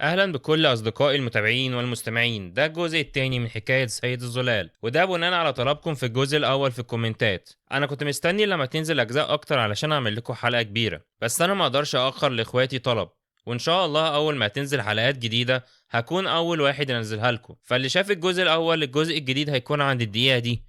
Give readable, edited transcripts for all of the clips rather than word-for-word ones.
اهلا بكل اصدقائي المتابعين والمستمعين. ده الجزء الثاني من حكاية سيد الظلال، وده بناء على طلبكم في الجزء الاول في الكومنتات. انا كنت مستني لما تنزل اجزاء اكتر علشان اعمل لكم حلقة كبيرة، بس انا ما اقدرش اخر لاخواتي طلب، وان شاء الله اول ما تنزل حلقات جديدة هكون اول واحد انزلها لكم. فاللي شاف الجزء الاول الجزء الجديد هيكون عند الدقيقة دي،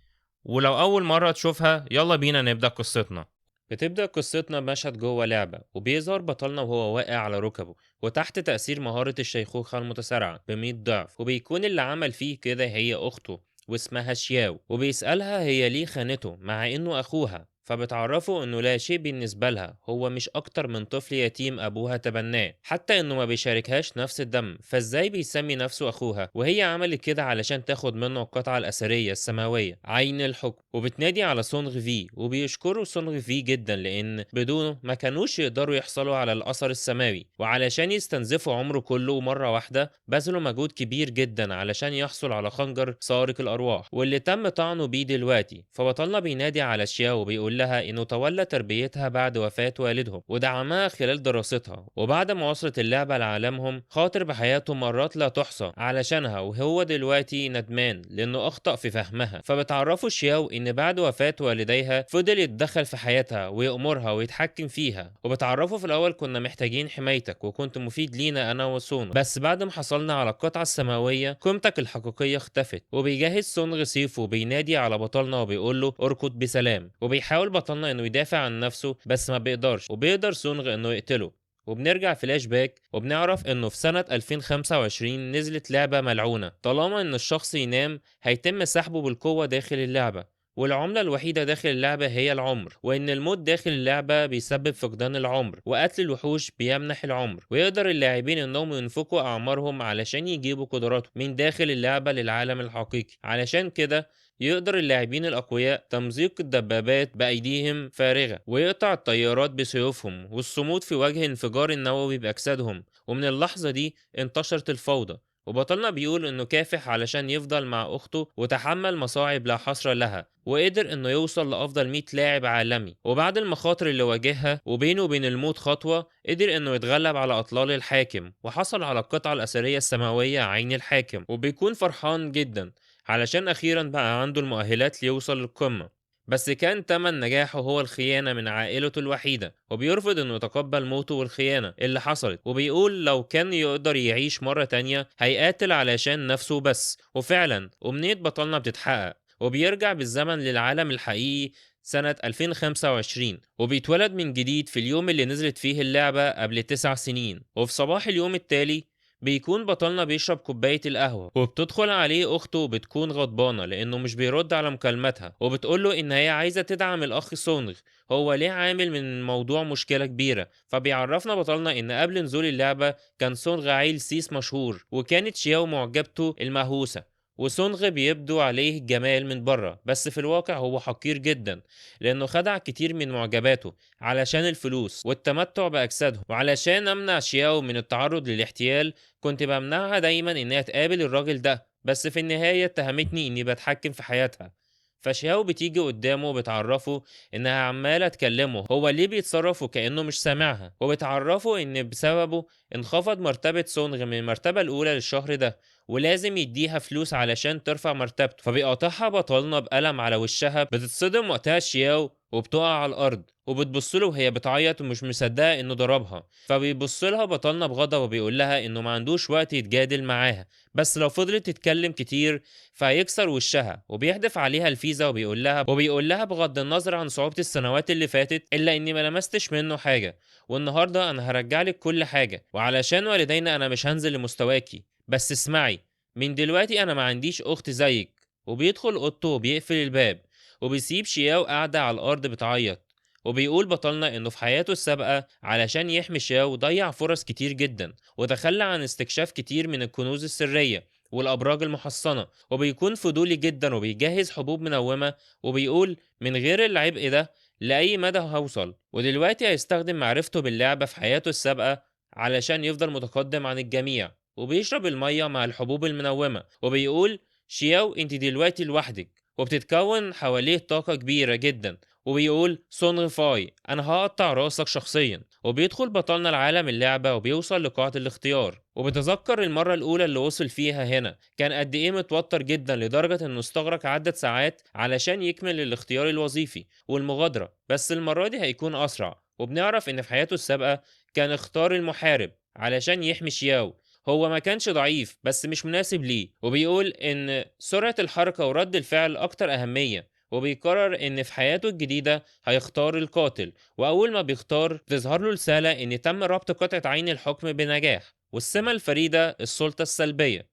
ولو اول مرة تشوفها يلا بينا نبدا قصتنا. بتبدأ قصتنا بمشهد جوه لعبة، وبيظهر بطلنا وهو واقع على ركبه وتحت تأثير مهارة الشيخوخة المتسارعة ب100 ضعف، وبيكون اللي عمل فيه كده هي أخته واسمها شياو، وبيسألها هي ليه خانته مع إنه أخوها، فبتعرفه إنه لا شيء بالنسبة لها، هو مش أكتر من طفل يتيم أبوها تبناه، حتى إنه ما بيشاركهاش نفس الدم، فإزاي بيسمي نفسه أخوها؟ وهي عملت كده علشان تاخد منه القطعة الأثرية السماوية عين الحكم. وبتنادي على سونغ في، وبيشكروا سونغ في جدا لأن بدونه ما كانوش يقدروا يحصلوا على الأثر السماوي، وعلشان يستنزفوا عمره كله مرة واحدة بذلوا مجهود كبير جدا علشان يحصل على خنجر سارق الأرواح واللي تم طعنه بيه دلوقتي. فبطلنا بينادي على شياو وبيقول لها انه تولى تربيتها بعد وفاة والدهم ودعمها خلال دراستها، وبعد ما وصلت اللعبة لعالمهم خاطر بحياته مرات لا تحصى علشانها، وهو دلوقتي ندمان لانه اخطأ في فهمها. فبتعرفوا شياو ان بعد وفاة والديها فضل يتدخل في حياتها ويأمرها ويتحكم فيها، وبتعرفوا في الاول كنا محتاجين حمايتك وكنت مفيد لينا انا وسونغ، بس بعد ما حصلنا على القطعة السماوية قيمتك الحقيقية اختفت. وبيجهز سونغ سيفه وبينادي على بطلنا وبيقول له اركض بسلام، وبيحاول بطلنا انه يدافع عن نفسه بس ما بيقدرش، وبيقدر سونغ انه يقتله. وبنرجع فلاش باك وبنعرف انه في سنة 2025 نزلت لعبة ملعونة، طالما ان الشخص ينام هيتم سحبه بالقوة داخل اللعبة، والعملة الوحيدة داخل اللعبة هي العمر، وإن الموت داخل اللعبة بيسبب فقدان العمر، وقتل الوحوش بيمنح العمر، ويقدر اللاعبين إنهم ينفقوا أعمارهم علشان يجيبوا قدراتهم من داخل اللعبة للعالم الحقيقي. علشان كده يقدر اللاعبين الأقوياء تمزيق الدبابات بأيديهم فارغة، ويقطع الطيارات بسيوفهم، والصمود في وجه انفجار النووي بأجسادهم. ومن اللحظة دي انتشرت الفوضى، وبطلنا بيقول انه كافح علشان يفضل مع اخته وتحمل مصاعب لا حصر لها، وقدر انه يوصل لافضل 100 لاعب عالمي. وبعد المخاطر اللي واجهها وبينه وبين الموت خطوة، قدر انه يتغلب على اطلال الحاكم وحصل على القطعة الاثرية السماوية عين الحاكم، وبيكون فرحان جدا علشان اخيرا بقى عنده المؤهلات ليوصل للقمة. بس كان تمن نجاحه هو الخيانة من عائلته الوحيدة، وبيرفض انه يتقبل موته والخيانة اللي حصلت، وبيقول لو كان يقدر يعيش مرة تانية هيقاتل علشان نفسه بس. وفعلا أمنية بطلنا بتتحقق، وبيرجع بالزمن للعالم الحقيقي سنة 2025، وبيتولد من جديد في اليوم اللي نزلت فيه اللعبة قبل 9 سنين. وفي صباح اليوم التالي بيكون بطلنا بيشرب كوباية القهوة، وبتدخل عليه أخته وبتكون غضبانة لأنه مش بيرد على مكالماتها، وبتقوله إن هي عايزة تدعم الأخ سونغ، هو ليه عامل من الموضوع مشكلة كبيرة. فبيعرفنا بطلنا إن قبل نزول اللعبة كان سونغ عيل سيس مشهور، وكانت شياو معجبته المهووسة، وسونغ بيبدو عليه الجمال من بره بس في الواقع هو حقير جدا لانه خدع كتير من معجباته علشان الفلوس والتمتع باجسادهم. وعلشان امنع شياو من التعرض للاحتيال كنت بمنعها دايما انها تقابل الراجل ده، بس في النهاية اتهمتني اني بتحكم في حياتها. فشياو بتيجي قدامه وبتعرفه انها عمالة تكلمه هو ليه بيتصرف وكأنه مش سامعها، وبتعرفه ان بسببه انخفض مرتبة سونغ من المرتبة الاولى للشهر ده ولازم يديها فلوس علشان ترفع مرتبته. فبيقاطعها بطلنا بقلم على وشها، بتتصدم وقتها شياو وبتقع على الارض، وبتبص له وهي بتعيط ومش مصدقه انه ضربها. فبيبص لها بطلنا بغضب وبيقول لها انه ما عندوش وقت يتجادل معاها، بس لو فضلت تتكلم كتير فهيكسر وشها، وبيحدف عليها الفيزا وبيقول لها بغض النظر عن صعوبة السنوات اللي فاتت الا اني ما لمستش منه حاجة، والنهارده انا هرجع لك كل حاجة، وعلشان والدينا انا مش هنزل لمستواكي، بس اسمعي من دلوقتي انا ما عنديش اخت زيك. وبيدخل اوضته وبيقفل الباب، وبيسيب شياو قاعدة على الأرض بتعيط. وبيقول بطلنا إنه في حياته السابقة علشان يحمي شياو ضيع فرص كتير جدا، وتخلى عن استكشاف كتير من الكنوز السرية والأبراج المحصنة، وبيكون فضولي جدا وبيجهز حبوب منومة، وبيقول من غير العبء ده لأي مدى هوصل. ودلوقتي هيستخدم معرفته باللعبة في حياته السابقة علشان يفضل متقدم عن الجميع. وبيشرب المية مع الحبوب المنومة، وبيقول شياو انت دلوقتي لوحدك، وبتتكون حواليه طاقة كبيرة جدا، وبيقول سونغ فاي انا هقطع راسك شخصيا. وبيدخل بطلنا العالم اللعبة وبيوصل لقاعة الاختيار، وبتذكر المرة الأولى اللي وصل فيها هنا كان قد إيه متوتر جدا لدرجة إنه استغرق عدة ساعات علشان يكمل الاختيار الوظيفي والمغادرة، بس المرة دي هيكون أسرع. وبنعرف إن في حياته السابقة كان اختار المحارب علشان يحمي شياو، هو ما كانش ضعيف بس مش مناسب ليه، وبيقول إن سرعة الحركة ورد الفعل أكتر أهمية، وبيقرر إن في حياته الجديدة هيختار القاتل. وأول ما بيختار بتظهر له رسالة إن تم ربط قطعة عين الحكم بنجاح، والسمة الفريدة السلطة السلبية.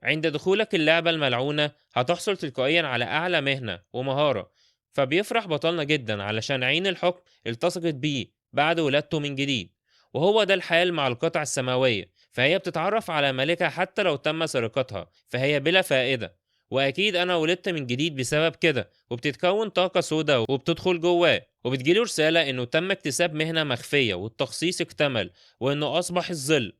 عند دخولك اللعبة الملعونة هتحصل تلقائيا على أعلى مهنة ومهارة، فبيفرح بطلنا جدا علشان عين الحكم التصقت بيه بعد ولادته من جديد. وهو ده الحال مع القطع السماوية، فهي بتتعرف على مالكها حتى لو تم سرقتها، فهي بلا فائدة. وأكيد أنا ولدت من جديد بسبب كده. وبتتكون طاقة سوداء وبتدخل جواه، وبتجيله رسالة إنه تم اكتساب مهنة مخفية والتخصيص اكتمل وإنه أصبح الظل.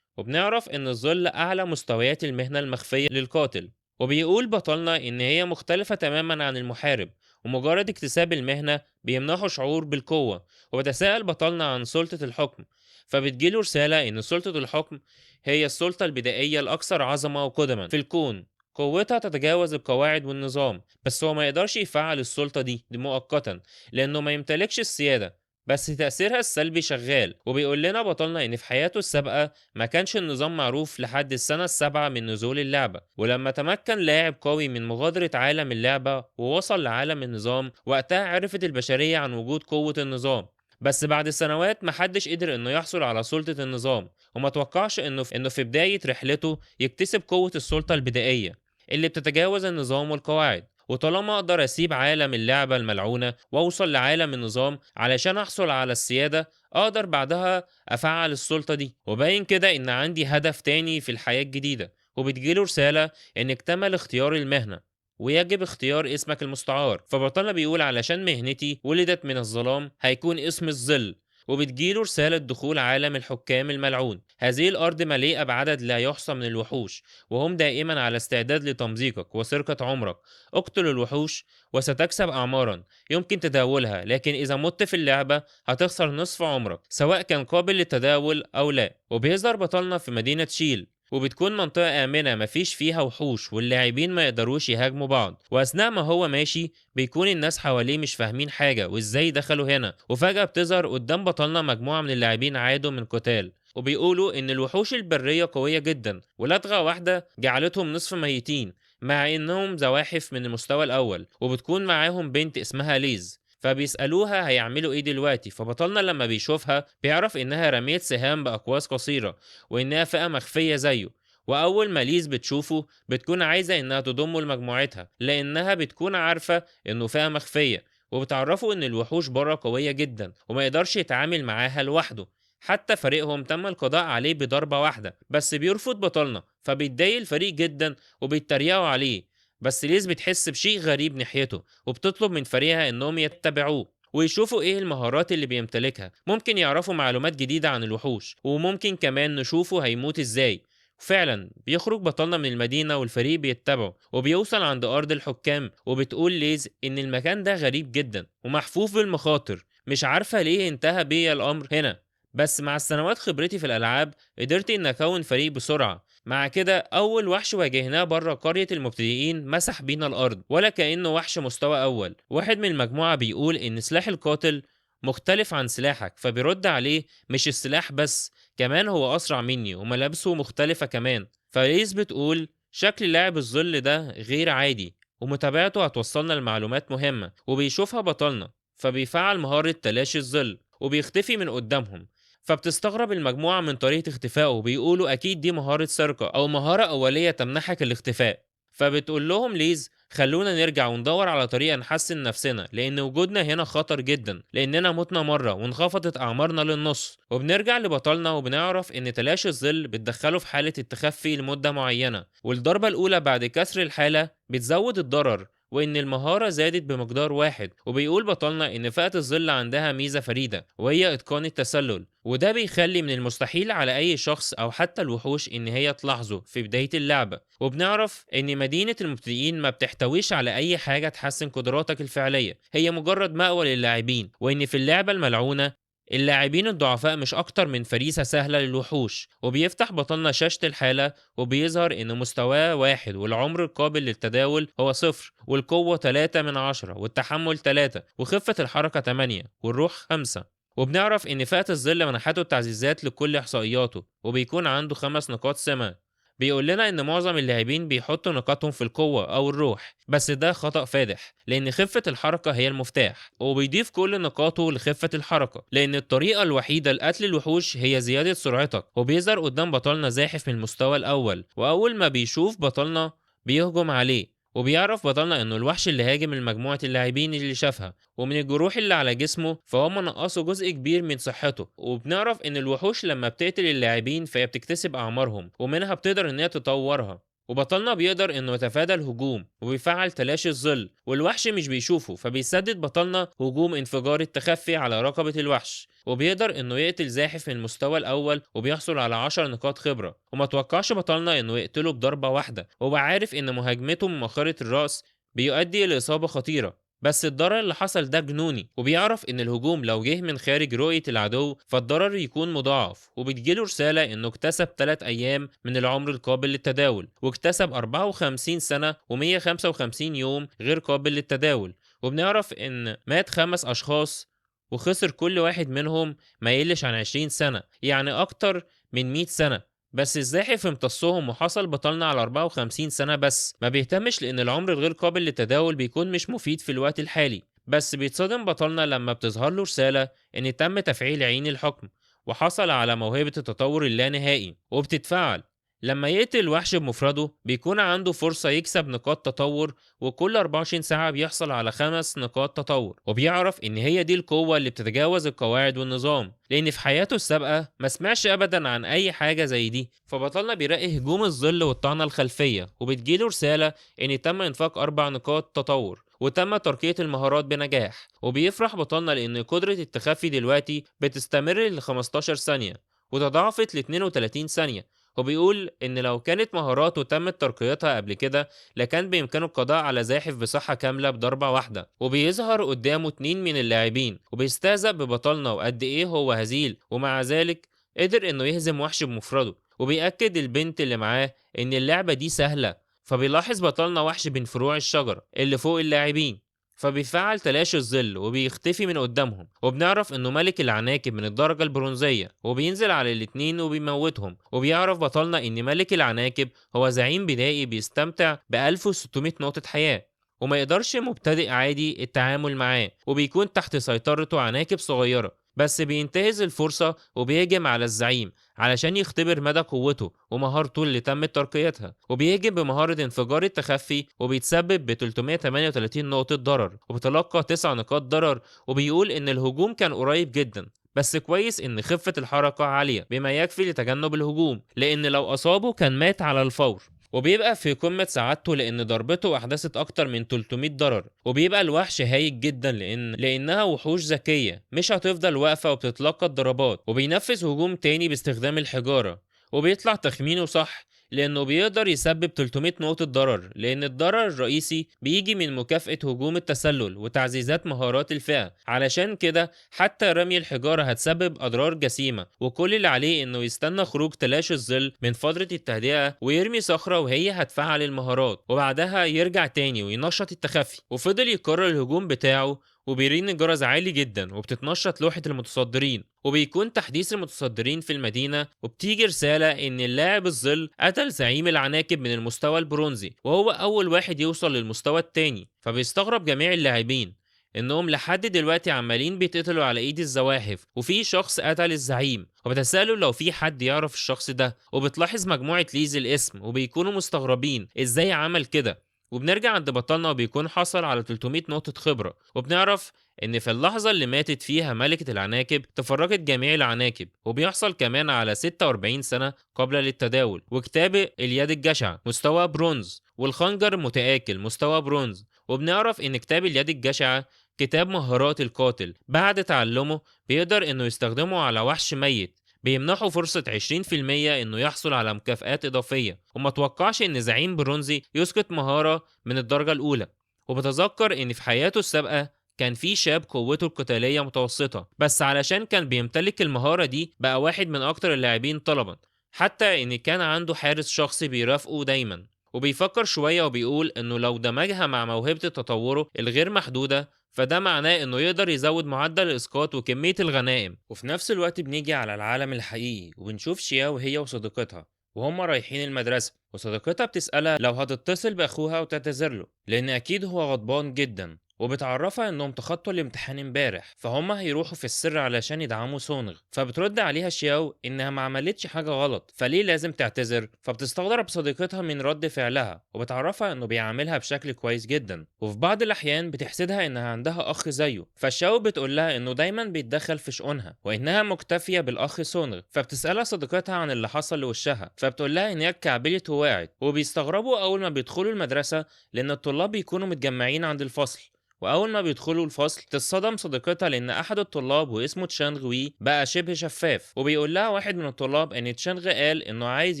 وبنعرف إن الظل أعلى مستويات المهنة المخفية للقاتل. وبيقول بطلنا إن هي مختلفة تماما عن المحارب، ومجرد اكتساب المهنة بيمنحه شعور بالقوة. وبتساءل بطلنا عن سلطة الحكم، فبتجيله رسالة إن سلطة الحكم هي السلطة البدائية الأكثر عظمة وقدما في الكون، قوتها تتجاوز القواعد والنظام، بس هو ما يقدرش يفعل السلطة دي مؤقتا لأنه ما يمتلكش السيادة، بس تأثيرها السلبي شغال. وبيقول لنا بطلنا إن في حياته السابقة ما كانش النظام معروف لحد السنة 7 من نزول اللعبة، ولما تمكن لاعب قوي من مغادرة عالم اللعبة ووصل لعالم النظام وقتها عرفت البشرية عن وجود قوة النظام. بس بعد سنوات محدش قدر إنه يحصل على سلطة النظام، وما توقعش إنه في بداية رحلته يكتسب قوة السلطة البدائية اللي بتتجاوز النظام والقواعد. وطالما اقدر اسيب عالم اللعبة الملعونة واوصل لعالم النظام علشان احصل على السيادة، اقدر بعدها افعل السلطة دي. وباين كده ان عندي هدف تاني في الحياة الجديدة. وبتجيله رسالة ان اكتمل اختيار المهنة ويجب اختيار اسمك المستعار، فبطلنا بيقول علشان مهنتي ولدت من الظلام هيكون اسم الظل. وبتجيله رسالة دخول عالم الحكام الملعون، هذه الأرض مليئة بعدد لا يحصى من الوحوش، وهم دائما على استعداد لتمزيقك وسرقة عمرك. اقتل الوحوش وستكسب أعمارا يمكن تداولها، لكن إذا مت في اللعبة هتخسر نصف عمرك سواء كان قابل للتداول أو لا. وبيظهر بطلنا في مدينة شيل، وبتكون منطقة آمنة مفيش فيها وحوش واللاعبين ما يقدروش يهاجموا بعض. وأثناء ما هو ماشي بيكون الناس حواليه مش فاهمين حاجة وإزاي دخلوا هنا، وفجأة بتظهر قدام بطلنا مجموعة من اللاعبين عادوا من قتال، وبيقولوا إن الوحوش البرية قوية جدا ولدغة واحدة جعلتهم نصف ميتين مع إنهم زواحف من المستوى الأول. وبتكون معاهم بنت اسمها ليز، فبيسألوها هيعملوا ايه دلوقتي، فبطلنا لما بيشوفها بيعرف انها رميت سهام بأقواس قصيرة وانها فئة مخفية زيه. واول ما ليز بتشوفه بتكون عايزة انها تضمه لمجموعتها لانها بتكون عارفة انه فئة مخفية، وبتعرفوا ان الوحوش بره قوية جدا وما يقدرش يتعامل معاها لوحده، حتى فريقهم تم القضاء عليه بضربة واحدة. بس بيرفض بطلنا، فبيتضايق الفريق جدا وبيتريقوا عليه. بس ليز بتحس بشيء غريب ناحيته وبتطلب من فريقها انهم يتبعوه ويشوفوا ايه المهارات اللي بيمتلكها، ممكن يعرفوا معلومات جديدة عن الوحوش، وممكن كمان نشوفه هيموت ازاي. فعلا بيخرج بطلنا من المدينة والفريق بيتبعه، وبيوصل عند أرض الحكام، وبتقول ليز إن المكان ده غريب جدا ومحفوف بالمخاطر، مش عارفة ليه انتهى بيا الأمر هنا، بس مع السنوات خبرتي في الألعاب قدرت إن أكون فريق بسرعة. مع كده أول وحش واجهناه بره قرية المبتدئين مسح بينا الأرض ولا كأنه وحش مستوى أول. واحد من المجموعة بيقول إن سلاح القاتل مختلف عن سلاحك، فبيرد عليه مش السلاح بس، كمان هو أسرع مني وملابسه مختلفة كمان. فليز بتقول شكل لاعب الظل ده غير عادي ومتابعته هتوصلنا لمعلومات مهمة، وبيشوفها بطلنا فبيفعل مهارة تلاشي الظل وبيختفي من قدامهم. فبتستغرب المجموعة من طريقة اختفائه وبيقولوا أكيد دي مهارة سرقة أو مهارة أولية تمنحك الاختفاء. فبتقول لهم ليز خلونا نرجع وندور على طريقة نحسن نفسنا لأن وجودنا هنا خطر جدا، لأننا متنا مرة وانخفضت أعمارنا للنص. وبنرجع لبطلنا وبنعرف إن تلاشي الظل بتدخله في حالة التخفي لمدة معينة، والضربة الأولى بعد كسر الحالة بتزود الضرر، وإن المهارة زادت بمقدار واحد. وبيقول بطلنا إن فئة الظل عندها ميزة فريدة وهي إتقان التسلل، وده بيخلي من المستحيل على أي شخص أو حتى الوحوش إن هي تلاحظه في بداية اللعبة. وبنعرف إن مدينة المبتدئين ما بتحتويش على أي حاجة تحسن قدراتك الفعلية، هي مجرد مأوى للاعبين، وإن في اللعبة الملعونة اللاعبين الضعفاء مش أكتر من فريسة سهلة للوحوش. وبيفتح بطلنا شاشة الحالة وبيظهر إن مستواه 1، والعمر القابل للتداول هو 0، والقوة 3 من 10، والتحمل 3، وخفة الحركة 8، والروح 5. وبنعرف إن فئة الظل منحته التعزيزات لكل إحصائياته، وبيكون عنده 5 نقاط سمة. بيقول لنا إن معظم اللاعبين بيحطوا نقاطهم في القوة أو الروح، بس ده خطأ فادح لأن خفة الحركة هي المفتاح. وبيضيف كل نقاطه لخفة الحركة لأن الطريقة الوحيدة لقتل الوحوش هي زيادة سرعتك. وبيظهر قدام بطلنا زاحف من المستوى الأول، وأول ما بيشوف بطلنا بيهجم عليه. وبيعرف بطلنا انه الوحش اللي هاجم المجموعة اللاعبين اللي شافها، ومن الجروح اللي على جسمه فهم نقصوا جزء كبير من صحته. وبنعرف ان الوحوش لما بتقتل اللاعبين فهي بتكتسب اعمارهم، ومنها بتقدر ان هي تطورها. وبطلنا بيقدر انه يتفادى الهجوم وبيفعل تلاشي الظل، والوحش مش بيشوفه، فبيسدد بطلنا هجوم انفجار التخفي على رقبة الوحش، وبيقدر انه يقتل زاحف من المستوى الاول وبيحصل على 10 نقاط خبرة. وما توقعش بطلنا انه يقتله بضربة واحدة، وهو عارف ان مهاجمته من مؤخرة الرأس بيؤدي لإصابة خطيرة، بس الضرر اللي حصل ده جنوني. وبيعرف ان الهجوم لو جه من خارج رؤية العدو فالضرر يكون مضاعف. وبتجيله رسالة انه اكتسب 3 ايام من العمر القابل للتداول، واكتسب 54 سنة و155 يوم غير قابل للتداول. وبنعرف ان مات 5 اشخاص وخسر كل واحد منهم ما يقلش عن 20 سنة، يعني اكتر من 100 سنة. بس الزاحف امتصهم وحصل بطلنا على 54 سنة بس. ما بيهتمش لأن العمر الغير قابل للتداول بيكون مش مفيد في الوقت الحالي. بس بيتصدم بطلنا لما بتظهر له رسالة إن تم تفعيل عين الحكم وحصل على موهبة التطور اللانهائي، وبتتفعل لما يقتل الوحش بمفرده. بيكون عنده فرصة يكسب نقاط تطور، وكل 24 ساعة بيحصل على 5 نقاط تطور. وبيعرف إن هي دي القوة اللي بتتجاوز القواعد والنظام، لأن في حياته السابقة ما سمعش أبدا عن أي حاجة زي دي. فبطلنا بيرقي هجوم الظل والطعنة الخلفية، وبتجيله رسالة إن تم إنفاق 4 نقاط تطور وتم ترقية المهارات بنجاح. وبيفرح بطلنا لأن قدرة التخفي دلوقتي بتستمر ل 15 ثانية وتضاعفت ل 32 ثانية. وبيقول إن لو كانت مهاراته تمت ترقيتها قبل كده لكان بإمكانه القضاء على زاحف بصحة كاملة بضربة واحدة. وبيظهر قدامه 2 من اللاعبين وبيستهزأ ببطلنا وقد إيه هو هزيل، ومع ذلك قدر إنه يهزم وحش بمفرده. وبيأكد البنت اللي معاه إن اللعبة دي سهلة. فبيلاحظ بطلنا وحش بين فروع الشجرة اللي فوق اللاعبين، فبيفعل تلاشي الظل وبيختفي من قدامهم. وبنعرف انه ملك العناكب من الدرجة البرونزية، وبينزل على الاتنين وبيموتهم. وبيعرف بطلنا ان ملك العناكب هو زعيم بدائي بيستمتع ب 1600 نقطة حياة، وما يقدرش مبتدئ عادي التعامل معاه، وبيكون تحت سيطرته عناكب صغيرة. بس بينتهز الفرصة وبيهجم على الزعيم علشان يختبر مدى قوته ومهارته اللي تمت ترقيتها. وبيهجم بمهارة انفجار التخفي وبيتسبب ب 338 نقطة ضرر، وبتلقى 9 نقاط ضرر. وبيقول إن الهجوم كان قريب جدا، بس كويس إن خفة الحركة عالية بما يكفي لتجنب الهجوم، لأن لو أصابه كان مات على الفور. وبيبقى في قمة سعادته لأن ضربته أحدثت أكتر من 300 ضرر. وبيبقى الوحش هايج جدا لأنها وحوش ذكية مش هتفضل واقفة وبتتلقى الضربات. وبينفذ هجوم تاني باستخدام الحجارة، وبيطلع تخمينه صح لأنه بيقدر يسبب 300 نقطة ضرر، لأن الضرر الرئيسي بيجي من مكافأة هجوم التسلل وتعزيزات مهارات الفئة. علشان كده حتى رمي الحجارة هتسبب أضرار جسيمة، وكل اللي عليه إنه يستنى خروج تلاشي الظل من فترة التهدئة ويرمي صخرة وهي هتفعل المهارات، وبعدها يرجع تاني وينشط التخفي. وفضل يكرر الهجوم بتاعه وبيرن الجرس عالي جدا وبتتنشط لوحة المتصدرين، وبيكون تحديث المتصدرين في المدينة. وبتيجي رسالة ان اللاعب الظل قتل زعيم العناكب من المستوى البرونزي، وهو اول واحد يوصل للمستوى التاني. فبيستغرب جميع اللاعبين انهم لحد دلوقتي عمالين بيتقتلوا على ايد الزواحف، وفي شخص قتل الزعيم، وبتسألوا لو في حد يعرف الشخص ده. وبتلاحظ مجموعة ليز الاسم وبيكونوا مستغربين ازاي عمل كده. وبنرجع عند بطلنا وبيكون حصل على 300 نقطة خبرة. وبنعرف ان في اللحظة اللي ماتت فيها ملكة العناكب تفرقت جميع العناكب، وبيحصل كمان على 46 سنة قبل للتداول، وكتاب اليد الجشعة مستوى برونز، والخنجر متآكل مستوى برونز. وبنعرف ان كتاب اليد الجشعة كتاب مهارات القاتل، بعد تعلمه بيقدر انه يستخدمه على وحش ميت، بيمنحه فرصة 20% انه يحصل على مكافآت اضافية. وما توقعش ان زعيم برونزي يسقط مهارة من الدرجة الاولى. وبتذكر ان في حياته السابقة كان في شاب قوته القتالية متوسطة، بس علشان كان بيمتلك المهارة دي بقى واحد من أكتر اللاعبين طلبا، حتى إن كان عنده حارس شخصي بيرافقه دايما. وبيفكر شوية وبيقول إنه لو دمجها مع موهبة تطوره الغير محدودة فده معناه إنه يقدر يزود معدل الإسقاط وكمية الغنائم. وفي نفس الوقت بنيجي على العالم الحقيقي وبنشوف شياو هي وصديقتها وهم رايحين المدرسة، وصديقتها بتسألها لو هتتصل بأخوها وتعتذر له لأن أكيد هو غضبان جدا، وبتعرفها انهم تخطوا الامتحان امبارح فهم هيروحوا في السر علشان يدعموا سونغ. فبترد عليها شياو انها ما عملتش حاجه غلط فليه لازم تعتذر، فبتستغرب صديقتها من رد فعلها وبتعرفها انه بيعاملها بشكل كويس جدا، وفي بعض الاحيان بتحسدها انها عندها اخ زيه. فشاو بتقول لها انه دايما بيتدخل في شؤونها وانها مكتفيه بالاخ سونغ. فبتسالها صديقتها عن اللي حصل لوشها، فبتقول لها ان هي اتكعبلت ووقعت. وبيستغربوا اول ما بيدخلوا المدرسه لان الطلاب بيكونوا متجمعين عند الفصل، واول ما بيدخلوا الفصل تتصدم صديقتها لان احد الطلاب واسمه تشانغ وي بقى شبه شفاف، وبيقول لها واحد من الطلاب ان تشانغ قال انه عايز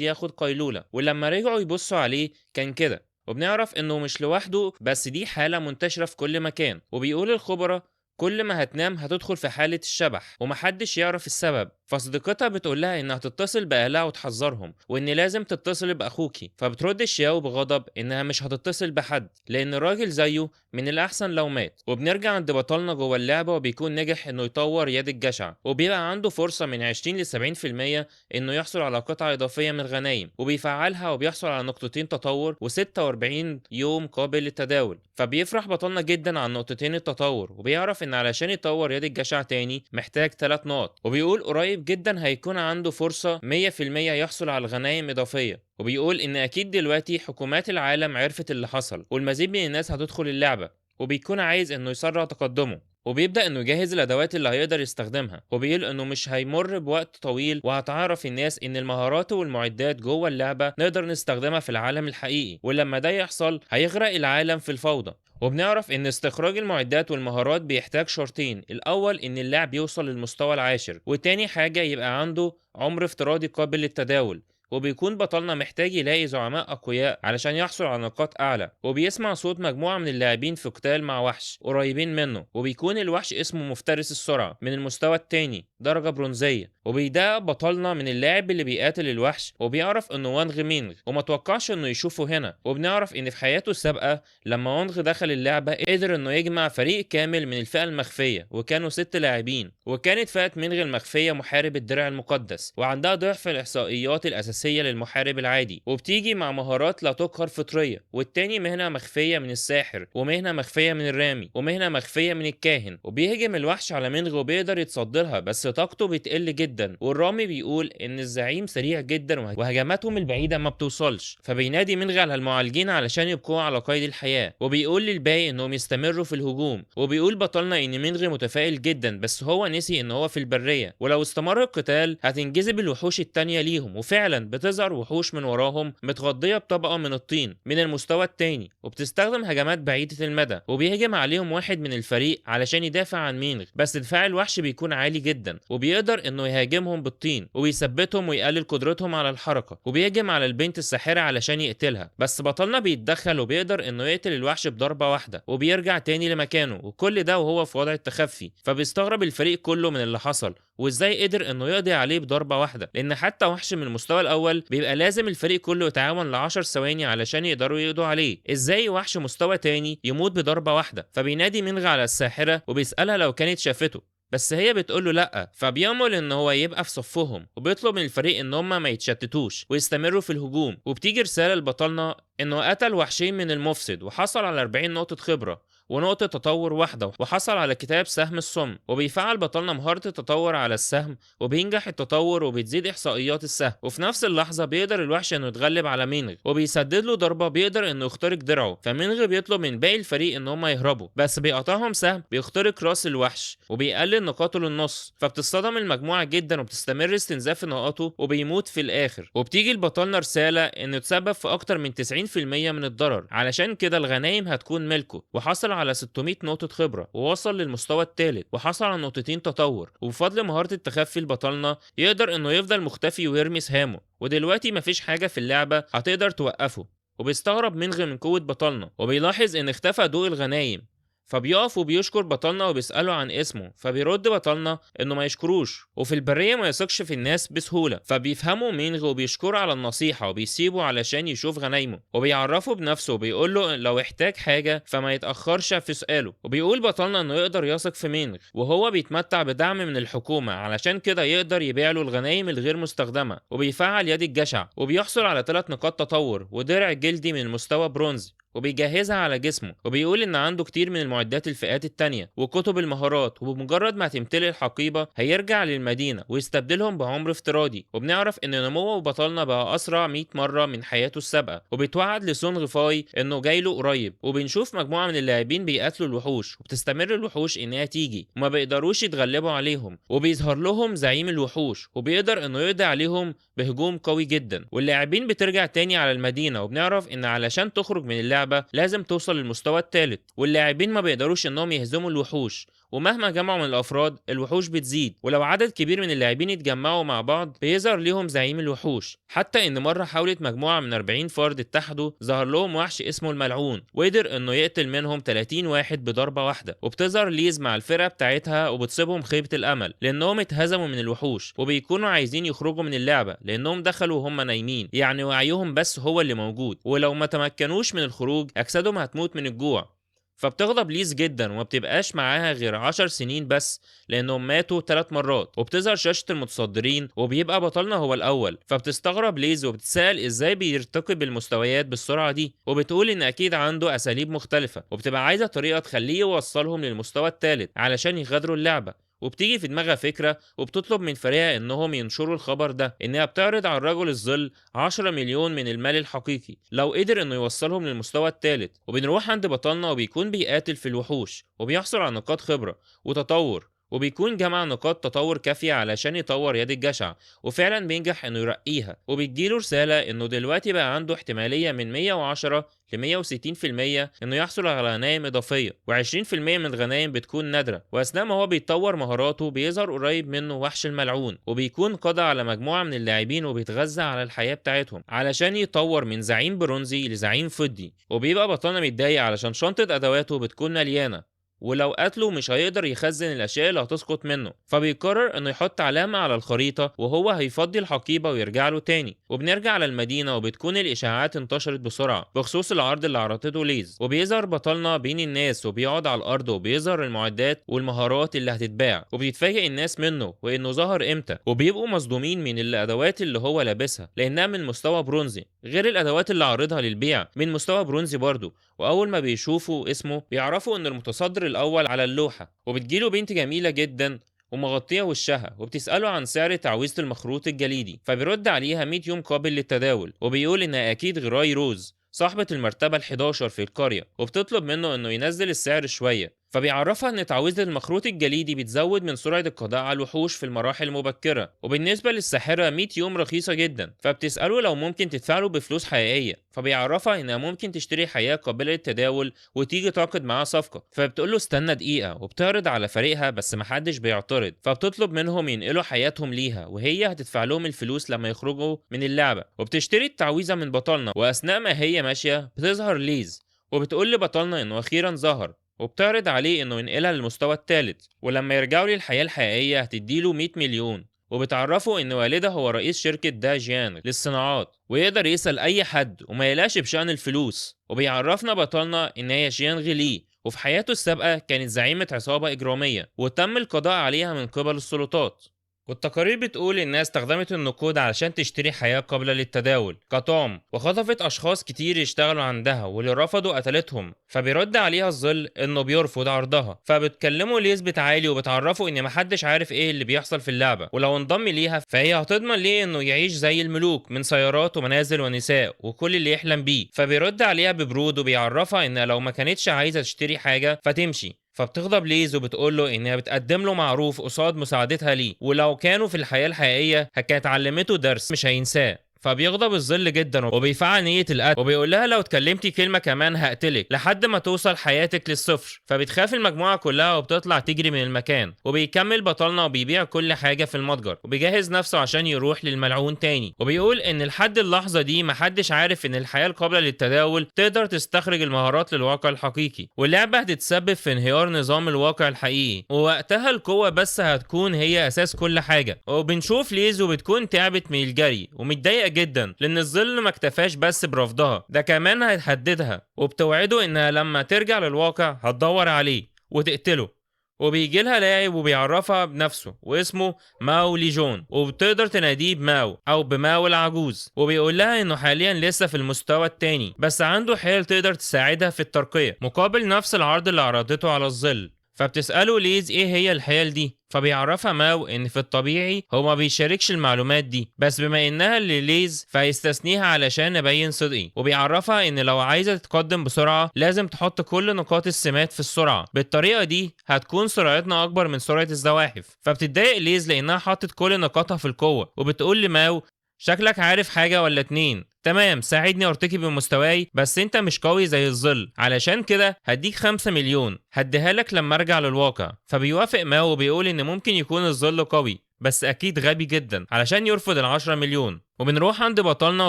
ياخد قيلولة، ولما رجعوا يبصوا عليه كان كده. وبنعرف انه مش لوحده، بس دي حالة منتشرة في كل مكان، وبيقول الخبراء كل ما هتنام هتدخل في حالة الشبح ومحدش يعرف السبب. فصديقتها بتقول لها انها تتصل باهلها وتحذرهم وان لازم تتصل باخوكي. فبترد شياو بغضب انها مش هتتصل بحد لان الراجل زيه من الاحسن لو مات. وبنرجع عند بطلنا جوه اللعبه وبيكون نجح انه يطور يد الجشع، وبيبقى عنده فرصه من 20 ل 70% انه يحصل على قطعه اضافيه من الغنايم، وبيفعلها وبيحصل على نقطتين تطور و46 يوم قابل للتداول. فبيفرح بطلنا جدا عن نقطتين التطور، وبيعرف ان علشان يطور يد الجشع تاني محتاج 3 نقط، وبيقول قريب جدا هيكون عنده فرصة 100% يحصل على غنايم إضافية. وبيقول إن أكيد دلوقتي حكومات العالم عرفت اللي حصل والمزيد من الناس هتدخل اللعبة، وبيكون عايز إنه يسرع تقدمه، وبيبدأ إنه يجهز الأدوات اللي هيقدر يستخدمها، وبيقول إنه مش هيمر بوقت طويل وهتعرف الناس إن المهارات والمعدات جوه اللعبة نقدر نستخدمها في العالم الحقيقي، ولما ده يحصل هيغرق العالم في الفوضى. وبنعرف ان استخراج المعدات والمهارات بيحتاج شرطين، الاول ان اللاعب يوصل للمستوى العاشر، وتاني حاجة يبقى عنده عمر افتراضي قابل للتداول. وبيكون بطلنا محتاج يلاقي زعماء اقوياء علشان يحصل على نقاط اعلى، وبيسمع صوت مجموعة من اللاعبين في قتال مع وحش قريبين منه، وبيكون الوحش اسمه مفترس السرعة من المستوى الثاني درجة برونزية. وبيدعى بطلنا من اللاعب اللي بيقاتل الوحش وبيعرف انه وانغ مينغ وما توقعش انه يشوفه هنا. وبنعرف ان في حياته السابقة لما وانغ دخل اللعبة قدر انه يجمع فريق كامل من الفئة المخفية، وكانوا 6 لاعبين، وكانت فئة مينغ المخفية محارب الدرع المقدس وعندها ضعف الاحصائيات الاساسية للمحارب العادي، وبتيجي مع مهارات لا تقهر فطرية، والتاني مهنة مخفية من الساحر، ومهنة مخفية من الرامي، ومهنة مخفية من الكاهن. وبيهجم الوحش على مينغ وبيقدر يتصدرها بس طاقته بتقل جدا، والرامي بيقول ان الزعيم سريع جدا وهجماتهم البعيدة ما بتوصلش، فبينادي مينغ على المعالجين علشان يبقوا على قيد الحياة، وبيقول للباقي انهم يستمروا في الهجوم. وبيقول بطلنا ان مينغ متفائل جدا بس هو نسي ان هو في البرية، ولو استمر القتال هتنجذب الوحوش التانية ليهم، وفعلا بتظهر وحوش من وراهم متغطية بطبقة من الطين من المستوى الثاني، وبتستخدم هجمات بعيدة المدى. وبيهجم عليهم واحد من الفريق علشان يدافع عن مينغ، بس دفاع الوحش بيكون عالي جدا وبيقدر انه يهاجمهم بالطين وبيثبتهم ويقلل قدرتهم على الحركة. وبيهجم على البنت الساحرة علشان يقتلها، بس بطلنا بيتدخل وبيقدر انه يقتل الوحش بضربة واحدة وبيرجع تاني لمكانه، وكل ده وهو في وضع التخفي. فبيستغرب الفريق كله من اللي حصل وازاي قدر انه يقضي عليه بضربة واحدة، لان حتى وحش من المستوى الاول بيبقى لازم الفريق كله يتعاون ل10 ثواني علشان يقدروا يقضوا عليه، ازاي وحش مستوى تاني يموت بضربة واحدة؟ فبينادي مينغ على الساحرة وبيسألها لو كانت شافته، بس هي بتقول له لا، فبيأمل ان هو يبقى في صفهم، وبيطلب من الفريق ان هم ما يتشتتوش ويستمروا في الهجوم. وبتيجي رسالة لبطلنا انه قتل وحشين من المفسد وحصل على 40 نقطة خبرة ونقطة تطور واحدة، وحصل على كتاب سهم الصم. وبيفعل بطلنا مهارة التطور على السهم وبينجح التطور وبتزيد إحصائيات السهم. وفي نفس اللحظة بيقدر الوحش إنه يتغلب على مينغ وبيسدد له ضربة بيقدر إنه يخترق درعه. فمينغ بيطلب من باقي الفريق إن هم يهربوا، بس بيقطعهم سهم بيخترق راس الوحش وبيقلل نقاطه للنص. فبتصطدم المجموعة جدا وبتستمر استنزاف نقاطه وبيموت في الآخر. وبتيجي لبطلنا رسالة إنه تسبب في أكتر من 90% من الضرر، علشان كده الغنايم هتكون ملكه. وحصل على 600 نقطة خبرة ووصل للمستوى الثالث وحصل على نقطتين تطور. وبفضل مهارة التخفي لبطلنا يقدر انه يفضل مختفي ويرمي سهامه، ودلوقتي مفيش حاجة في اللعبة هتقدر توقفه. وبيستغرب مينغ من قوة بطلنا وبيلاحظ ان اختفى ضوء الغنايم، فبيقف وبيشكر بطلنا وبيسأله عن اسمه، فبيرد بطلنا انه ما يشكروش، وفي البرية ما يثقش في الناس بسهولة. فبيفهموا مينغ وبيشكره على النصيحة وبيسيبه علشان يشوف غنايمه، وبيعرفه بنفسه وبيقول له لو احتاج حاجة فما يتأخرش في سؤاله. وبيقول بطلنا انه يقدر يثق في مينغ، وهو بيتمتع بدعم من الحكومة علشان كده يقدر يبيع له الغنايم الغير مستخدمة. وبيفعل يد الجشع وبيحصل على 3 نقاط تطور ودرع جلدي من مستوى برونزي، وبيجهزها على جسمه. وبيقول ان عنده كتير من المعدات الفئات التانية وكتب المهارات، وبمجرد ما هتمتلئ الحقيبة هيرجع للمدينة ويستبدلهم بعمر افتراضي. وبنعرف ان نمو بطلنا بقى اسرع 100 مرة من حياته السابقة، وبيتوعد لسونغ فاي انه جاي له قريب. وبنشوف مجموعة من اللاعبين بيقاتلوا الوحوش، وبتستمر الوحوش انها تيجي وما بيقدروش يتغلبوا عليهم، وبيظهر لهم زعيم الوحوش وبيقدر انه يقضي عليهم بهجوم قوي جدا. واللاعبين بترجع تاني على المدينة، وبنعرف ان علشان تخرج من اللعبة لازم توصل للمستوى الثالث، واللاعبين ما بيقدروش انهم يهزموا الوحوش، ومهما جمعوا من الافراد الوحوش بتزيد، ولو عدد كبير من اللاعبين اتجمعوا مع بعض بيظهر ليهم زعيم الوحوش. حتى ان مرة حاولت مجموعة من 40 فرد اتحدوا ظهر لهم وحش اسمه الملعون، وقدر انه يقتل منهم 30 واحد بضربه واحدة. وبتظهر ليز مع الفرقة بتاعتها وبتصيبهم خيبه الامل لانهم اتهزموا من الوحوش، وبيكونوا عايزين يخرجوا من اللعبة لانهم دخلوا وهم نايمين، يعني وعيهم بس هو اللي موجود، ولو ما تمكنوش من الخروج اجسادهم هتموت من الجوع. فبتغضب ليز جدا وما بتبقاش معاها غير 10 سنين بس لانهم ماتوا 3 مرات. وبتظهر شاشة المتصدرين وبيبقى بطلنا هو الاول، فبتستغرب ليز وبتسأل ازاي بيرتقي بالمستويات بالسرعة دي، وبتقول ان اكيد عنده اساليب مختلفة، وبتبقى عايزة طريقة تخليه يوصلهم للمستوى الثالث علشان يغادروا اللعبة. وبتيجي في دماغها فكرة وبتطلب من فريقها انهم ينشروا الخبر ده، انها بتعرض على الرجل الظل 10 مليون من المال الحقيقي لو قدر انه يوصلهم للمستوى الثالث. وبنروح عند بطلنا وبيكون بيقاتل في الوحوش وبيحصل على نقاط خبرة وتطور، وبيكون جمع نقاط تطور كافية علشان يطور يد الجشع، وفعلا بينجح انه يرقيها. وبتجيله رسالة انه دلوقتي بقى عنده احتمالية من 110 ل 160% انه يحصل على غنايم اضافية، و20% من الغنايم بتكون نادرة. واثناء ما هو بيطور مهاراته بيظهر قريب منه وحش الملعون، وبيكون قضى على مجموعة من اللاعبين وبيتغذى على الحياة بتاعتهم علشان يطور من زعيم برونزي لزعيم فضي. وبيبقى بطلنا متضايق علشان شنطة ادواته بتكون مليانة، ولو قتله مش هيقدر يخزن الاشياء اللي هتسقط منه، فبيقرر انه يحط علامة على الخريطة وهو هيفضي الحقيبة ويرجع له تاني. وبنرجع على المدينة وبتكون الاشاعات انتشرت بسرعة بخصوص العرض اللي عرضته ليز، وبيظهر بطلنا بين الناس وبيقعد على الارض وبيظهر المعدات والمهارات اللي هتتباع، وبيتفاجئ الناس منه وانه ظهر امتى، وبيبقوا مصدومين من الادوات اللي هو لابسها لانها من مستوى برونزي، غير الادوات اللي عارضها للبيع من مستوى برونزي برضه. واول ما بيشوفوا اسمه بيعرفوا ان المتصدر الاول على اللوحة. وبتجيله بنت جميلة جدا ومغطيه وشها وبتساله عن سعر تعويذه المخروط الجليدي، فبيرد عليها 100 يوم قابل للتداول، وبيقول انها اكيد غراي روز صاحبة المرتبة ال11 في القرية، وبتطلب منه انه ينزل السعر شوية. فبيعرفها ان تعويذة المخروط الجليدي بتزود من سرعة القضاء على الوحوش في المراحل المبكرة، وبالنسبة للساحرة 100 يوم رخيصة جدا. فبتسأله لو ممكن تدفعله بفلوس حقيقية، فبيعرفها انها ممكن تشتري حياة قابلة للتداول وتيجي تعقد معاها صفقة. فبتقول له استنى دقيقة، وبتعرض على فريقها بس محدش بيعترض، فبتطلب منهم ينقلوا حياتهم ليها وهي هتدفع لهم الفلوس لما يخرجوا من اللعبة. وبتشتري التعويذة من بطلنا، واثناء ما هي ماشية بتظهر ليز وبتقول لبطلنا انه اخيرا ظهر، وبتعرض عليه انه ينقلها للمستوى الثالث، ولما يرجعوا للحياة الحقيقية هتديله 100 مليون. وبتعرفوا ان والدها هو رئيس شركة داجيان للصناعات ويقدر يسأل اي حد وما يلاش بشأن الفلوس. وبيعرفنا بطلنا ان هي جيانغ لي، وفي حياته السابقة كانت زعيمة عصابة إجرامية وتم القضاء عليها من قبل السلطات. والتقارير بتقول إنها استخدمت النقود علشان تشتري حياة قابلة للتداول كطعم، وخطفت أشخاص كتير يشتغلوا عندها واللي رفضوا قتلتهم. فبيرد عليها الظل إنه بيرفض عرضها، فبتكلمه ليز بتعالي وبتعرفه إن محدش عارف إيه اللي بيحصل في اللعبة، ولو انضم ليها فهي هتضمن ليه إنه يعيش زي الملوك من سيارات ومنازل ونساء وكل اللي يحلم بيه. فبيرد عليها ببرود وبيعرفها إنها لو ما كانتش عايزة تشتري حاجة فتمشي. فبتغضب ليز وبتقول له انها بتقدم له معروف قصاد مساعدتها ليه، ولو كانوا في الحياة الحقيقية كانت علمته درس مش هينساه. فبيغضب الظل جدا وبيفعل نية القتل وبيقول لها لو اتكلمتي كلمة كمان هقتلك لحد ما توصل حياتك للصفر. فبتخاف المجموعة كلها وبتطلع تجري من المكان. وبيكمل بطلنا وبيبيع كل حاجة في المتجر وبيجهز نفسه عشان يروح للملعون تاني. وبيقول ان لحد اللحظة دي محدش عارف ان الحياة القابلة للتداول تقدر تستخرج المهارات للواقع الحقيقي، واللعبة هتتسبب في انهيار نظام الواقع الحقيقي، ووقتها القوة بس هتكون هي اساس كل حاجة. وبنشوف ليز وبتكون تعبت من الجري ومتضايقة جدا لان الظل ما اكتفاش بس برفضها، ده كمان هيهددها وبتوعده انها لما ترجع للواقع هتدور عليه وتقتله. وبيجي لها لاعب وبيعرفها بنفسه واسمه ماو ليجون، وبتقدر تناديه بماو او بماو العجوز، وبيقول لها انه حاليا لسه في المستوى الثاني بس عنده حيل تقدر تساعدها في الترقية مقابل نفس العرض اللي عرضته على الظل. فبتسأله ليز ايه هي الحيل دي، فبيعرفها ماو ان في الطبيعي هو ما بيشاركش المعلومات دي، بس بما انها لليز فهيستثنيها علشان نبين صدقي. وبيعرفها ان لو عايزه تتقدم بسرعة لازم تحط كل نقاط السمات في السرعة، بالطريقة دي هتكون سرعتنا اكبر من سرعة الزواحف. فبتتضايق ليز لانها حطت كل نقاطها في القوة، وبتقول لماو شكلك عارف حاجة ولا اتنين، تمام ساعدني ارتقي بمستواي، بس انت مش قوي زي الظل، علشان كده هديك 5 مليون هديها لك لما ارجع للواقع. فبيوافق ماو وبيقول ان ممكن يكون الظل قوي بس اكيد غبي جدا علشان يرفض 10 مليون. وبنروح عند بطلنا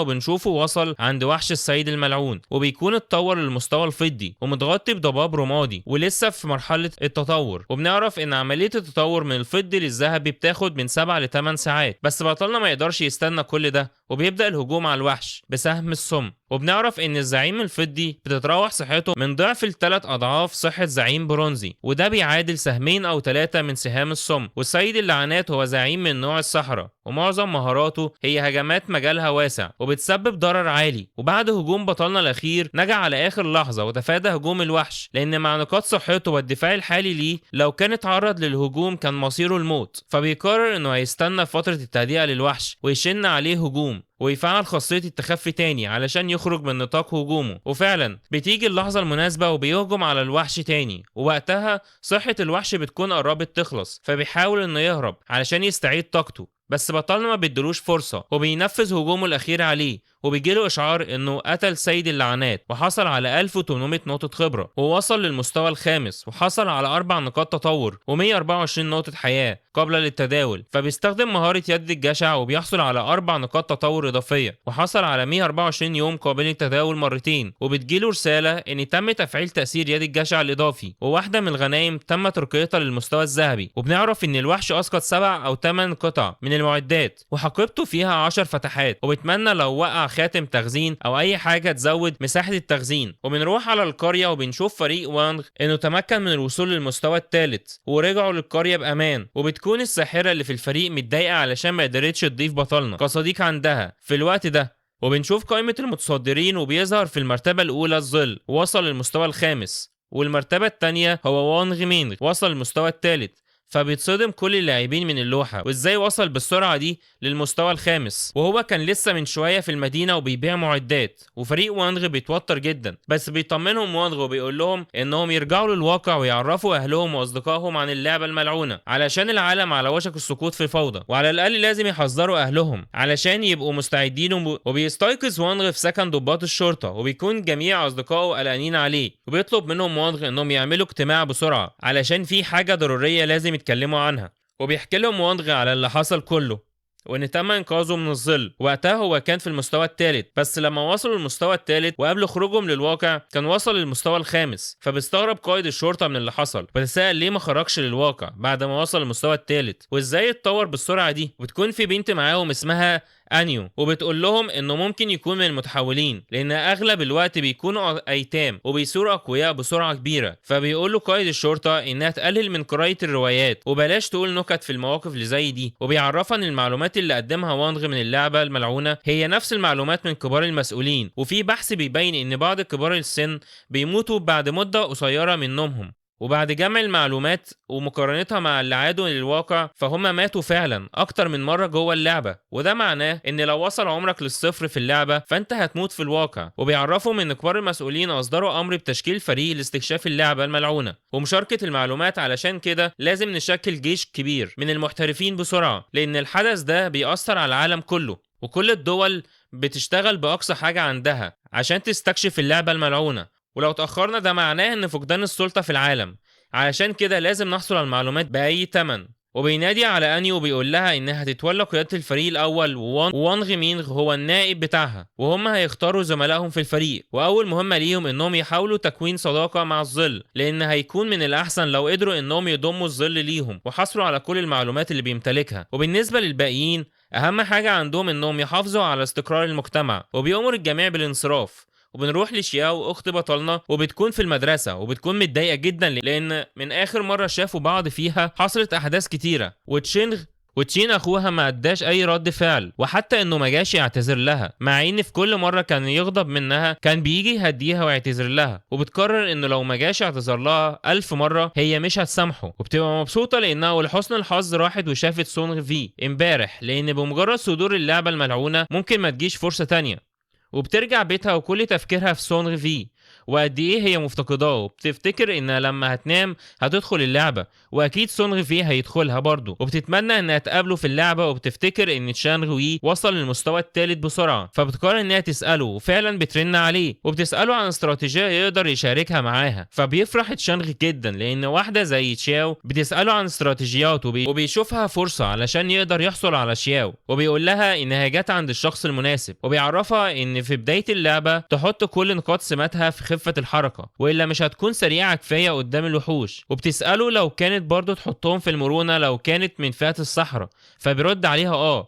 وبنشوفه وصل عند وحش السيد الملعون، وبيكون اتطور للمستوى الفضي ومتغطي بضباب رمادي ولسه في مرحلة التطور. وبنعرف ان عملية التطور من الفضي للذهبي بتاخد من 7 ل 8 ساعات، بس بطلنا ما يقدرش يستنى كل ده وبيبدأ الهجوم على الوحش بسهم السم. وبنعرف ان الزعيم الفضي بتتراوح صحته من ضعف ل3 اضعاف صحة زعيم برونزي، وده بيعادل 2 أو 3 من سهام السم. والسيد اللعنات هو زعيم من نوع الصحراء، ومعظم مهاراته هي هجمات مجالها واسع وبتسبب ضرر عالي. وبعد هجوم بطلنا الاخير نجا على اخر لحظة وتفادى هجوم الوحش، لان مع نقاط صحته والدفاع الحالي ليه لو كان اتعرض للهجوم كان مصيره الموت. فبيقرر انه هيستنى فترة التهدئه للوحش ويشن عليه هجوم ويفعل خاصية التخفي تاني علشان يخرج من نطاق هجومه. وفعلا بتيجي اللحظة المناسبة وبيهجم على الوحش تاني، ووقتها صحة الوحش بتكون قربت تخلص، فبيحاول انه يهرب علشان يستعيد طاقته، بس بطلنا ما بيدلوش فرصة وبينفذ هجومه الأخير عليه. وبيجيله إشعار إنه قتل سيد اللعنات وحصل على 1800 نقطة خبرة، ووصل للمستوى الخامس وحصل على 4 نقاط تطور و124 نقطة حياة قابلة للتداول. فبيستخدم مهارة يد الجشع وبيحصل على 4 نقاط تطور إضافية، وحصل على 124 يوم قابل للتداول مرتين. وبتجيله رسالة إن تم تفعيل تأثير يد الجشع الإضافي، وواحدة من الغنايم تم ترقيتها للمستوى الذهبي. وبنعرف إن الوحش أسقط 7 أو 8 قطع من المعدات وحقيبته فيها 10 فتحات، وبتمنى لو وقع خاتم تخزين او اي حاجة تزود مساحة التخزين. وبنروح على القرية وبنشوف فريق وانغ انه تمكن من الوصول للمستوى الثالث ورجعوا للقريه بامان. وبتكون الساحرة اللي في الفريق متضايقة علشان ما قدرتش تضيف بطلنا كصديق عندها في الوقت ده. وبنشوف قائمة المتصدرين وبيظهر في المرتبة الاولى الظل وصل للمستوى الخامس، والمرتبة الثانية هو وانغ مينغ وصل للمستوى الثالث. فبيتصدم كل اللاعبين من اللوحة وازاي وصل بالسرعة دي للمستوى الخامس، وهو كان لسه من شوية في المدينة وبيبيع معدات. وفريق وانغ بيتوتر جدا، بس بيطمنهم وانغ وبيقول لهم انهم يرجعوا للواقع ويعرفوا اهلهم واصدقائهم عن اللعبة الملعونة علشان العالم على وشك السقوط في فوضى، وعلى الاقل لازم يحذروا اهلهم علشان يبقوا مستعدين. وبيستيقظ وانغ في سكن ضباط الشرطة، وبيكون جميع اصدقائه قلقانين عليه، وبيطلب منهم وانغ انهم يعملوا اجتماع بسرعة علشان في حاجة ضرورية لازم يتكلموا عنها. وبيحكي لهم وانغ على اللي حصل كله وان تم انقاذه من الظل. وقتها هو كان في المستوى الثالث، بس لما وصلوا للمستوى الثالث وقبل خروجهم للواقع كان وصل للمستوى الخامس. فبيستغرب قائد الشرطة من اللي حصل وتساءل ليه ما خرجش للواقع بعد ما وصل للمستوى الثالث وازاي اتطور بالسرعة دي. وبتكون في بنت معاهم اسمها انيو، وبتقول لهم انه ممكن يكون من المتحولين لان اغلب الوقت بيكونوا ايتام وبيصيروا اقوياء بسرعة كبيرة. فبيقول له قائد الشرطة انها تقلل من قراءة الروايات وبلاش تقول نكت في المواقف اللي زي دي. وبيعرفها ان المعلومات اللي قدمها وانغ من اللعبة الملعونة هي نفس المعلومات من كبار المسؤولين، وفي بحث بيبين ان بعض كبار السن بيموتوا بعد مده قصيرة من نومهم، وبعد جمع المعلومات ومقارنتها مع اللي عادوا للواقع فهم ماتوا فعلا اكتر من مرة جوه اللعبة، وده معناه ان لو وصل عمرك للصفر في اللعبة فانت هتموت في الواقع. وبيعرفهم ان كبار المسؤولين اصدروا امر بتشكيل فريق لاستكشاف اللعبة الملعونة ومشاركة المعلومات، علشان كده لازم نشكل جيش كبير من المحترفين بسرعة لان الحدث ده بيأثر على العالم كله وكل الدول بتشتغل بأقصى حاجة عندها عشان تستكشف اللعبة الملعونة، ولو تأخرنا ده معناه إن فقدان السلطة في العالم، علشان كده لازم نحصل على المعلومات بأي تمن. وبينادي على أني وبيقول لها إنها هتتولى قيادة الفريق الأول، ووانغ مينغ هو النائب بتاعها، وهم هيختاروا زملائهم في الفريق. وأول مهمة ليهم إنهم يحاولوا تكوين صداقة مع الظل، لأن هيكون من الأحسن لو قدروا إنهم يضموا الظل ليهم وحصلوا على كل المعلومات اللي بيمتلكها. وبالنسبة للباقيين أهم حاجة عندهم إنهم يحافظوا على استقرار المجتمع، وبيأمر الجميع بالانصراف. وبنروح لشياو اخت بطلنا، وبتكون في المدرسة وبتكون متضايقة جدا لان من اخر مرة شافوا بعض فيها حصلت احداث كتيرة، وتشين اخوها ما اداش اي رد فعل، وحتى انه ما جاش يعتذر لها، مع ان في كل مرة كان يغضب منها كان بيجي يهديها ويعتذر لها. وبتقرر انه لو ما جاش يعتذر لها 1000 مرة هي مش هتسامحه، وبتبقى مبسوطة لانها ولحسن الحظ راحت وشافت سونغ في امبارح، لان بمجرد صدور اللعبة الملعونة ممكن ما تجيش فرصة تانية. وبترجع بيتها وكل تفكيرها في سونغ في وقد ايه هي مفتقداه، وبتفتكر انها لما هتنام هتدخل اللعبة واكيد سونغ في هيدخلها برضه، وبتتمنى انها تقابله في اللعبة. وبتفتكر ان تشانغ وي وصل للمستوى الثالث بسرعة، فبتقرر انها تساله، وفعلا بترن عليه وبتساله عن استراتيجية يقدر يشاركها معاها. فبيفرح تشانغ جدا لان واحدة زي تشاو بتساله عن استراتيجيات، وبيشوفها فرصة علشان يقدر يحصل على شياو، وبيقول لها انها جت عند الشخص المناسب، وبيعرفها ان في بداية اللعبة تحط كل نقاط سماتها في خفة الحركة، وإلا مش هتكون سريعة كفاية قدام الوحوش. وبتسأله لو كانت برضو تحطهم في المرونة لو كانت من فئة الصحراء، فبيرد عليها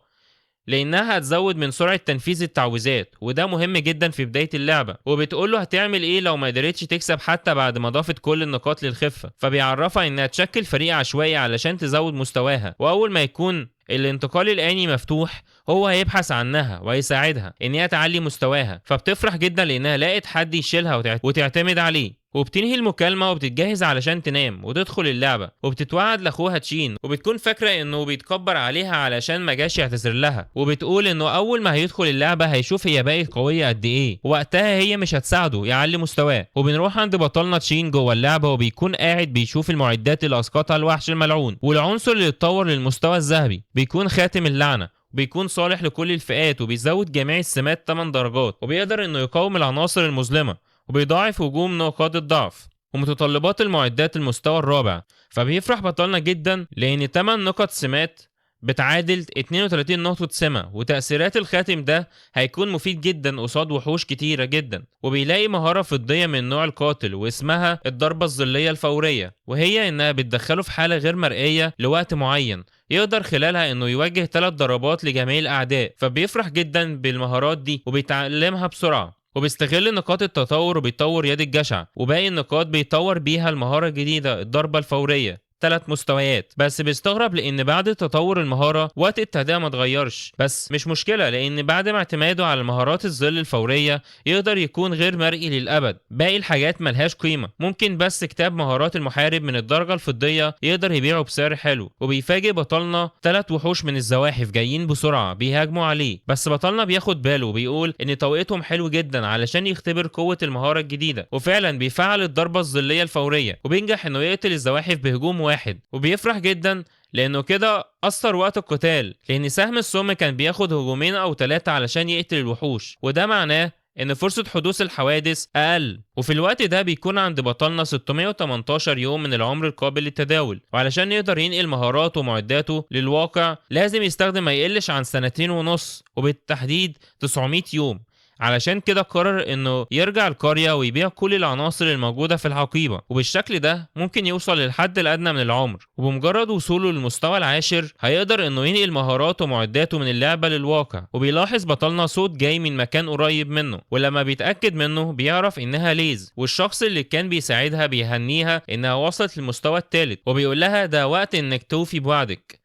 لأنها هتزود من سرعة تنفيذ التعويذات، وده مهم جدا في بداية اللعبة. وبتقوله هتعمل ايه لو ما قدرتش تكسب حتى بعد ما ضافت كل النقاط للخفة، فبيعرفها انها تشكل فريق عشوائي علشان تزود مستواها، واول ما يكون الانتقال الآني مفتوح هو هيبحث عنها ويساعدها ان هي تعلي مستواها. فبتفرح جدا لانها لقت حد يشيلها وتعتمد عليه. وبتنهي المكالمة وبتتجهز علشان تنام وتدخل اللعبة، وبتتوعد لاخوها تشين، وبتكون فاكرة انه بيتكبر عليها علشان ما جاش يعتذر لها، وبتقول انه اول ما هيدخل اللعبة هيشوف هي بقت قوية قد ايه، وقتها هي مش هتساعده يعلي مستواه. وبنروح عند بطلنا تشين جوه اللعبة، وبيكون قاعد بيشوف المعدات اللي اسقطها الوحش الملعون، والعنصر اللي اتطور للمستوى الذهبي بيكون خاتم اللعنة، بيكون صالح لكل الفئات، وبيزود جميع السمات 8 درجات، وبيقدر انه يقاوم العناصر المظلمة، وبيضاعف هجوم نقاط الضعف ومتطلبات المعدات المستوى الرابع. فبيفرح بطلنا جدا لان 8 نقط سمات بتعادل 32 نقطة سمة، وتأثيرات الخاتم ده هيكون مفيد جدا قصاد وحوش كتيرة جدا. وبيلاقي مهارة فضية من نوع القاتل واسمها الضربة الظلية الفورية، وهي انها بتدخله في حالة غير مرئية لوقت معين يقدر خلالها انه يوجه 3 ضربات لجميع الاعداء. فبيفرح جدا بالمهارات دي وبيتعلمها بسرعة، وبيستغل نقاط التطور وبيطور يد الجشع، وباقي النقاط بيطور بيها المهارة الجديدة الضربة الفورية 3 مستويات. بس بيستغرب لان بعد تطور المهارة وقت التهدئة ما اتغيرش، بس مش مشكلة لان بعد ما اعتماده على مهارات الظل الفورية يقدر يكون غير مرئي للأبد. باقي الحاجات ملهاش قيمة، ممكن بس كتاب مهارات المحارب من الدرجة الفضية يقدر يبيعه بسعر حلو. وبيفاجئ بطلنا 3 وحوش من الزواحف جايين بسرعة بيهاجموا عليه، بس بطلنا بياخد باله وبيقول ان توقيتهم حلو جدا علشان يختبر قوة المهارة الجديدة، وفعلا بيفعل الضربة الظلية الفورية وبينجح انه يقتل الزواحف بهجوم واحد. وبيفرح جدا لانه كده قصر وقت القتال، لان سهم السم كان بياخد هجومين او 3 علشان يقتل الوحوش، وده معناه ان فرصة حدوث الحوادث اقل. وفي الوقت ده بيكون عند بطلنا 618 يوم من العمر القابل للتداول، وعلشان يقدر ينقل مهاراته ومعداته للواقع لازم يستخدم ما يقلش عن 2.5 سنين، وبالتحديد 900 يوم. علشان كده قرر انه يرجع القرية ويبيع كل العناصر الموجودة في الحقيبة، وبالشكل ده ممكن يوصل للحد الأدنى من العمر. وبمجرد وصوله للمستوى العاشر هيقدر انه ينقل مهاراته ومعداته من اللعبة للواقع. وبيلاحظ بطلنا صوت جاي من مكان قريب منه، ولما بيتأكد منه بيعرف انها ليز، والشخص اللي كان بيساعدها بيهنيها انها وصلت للمستوى الثالث، وبيقول لها ده وقت انك توفي بوعدك.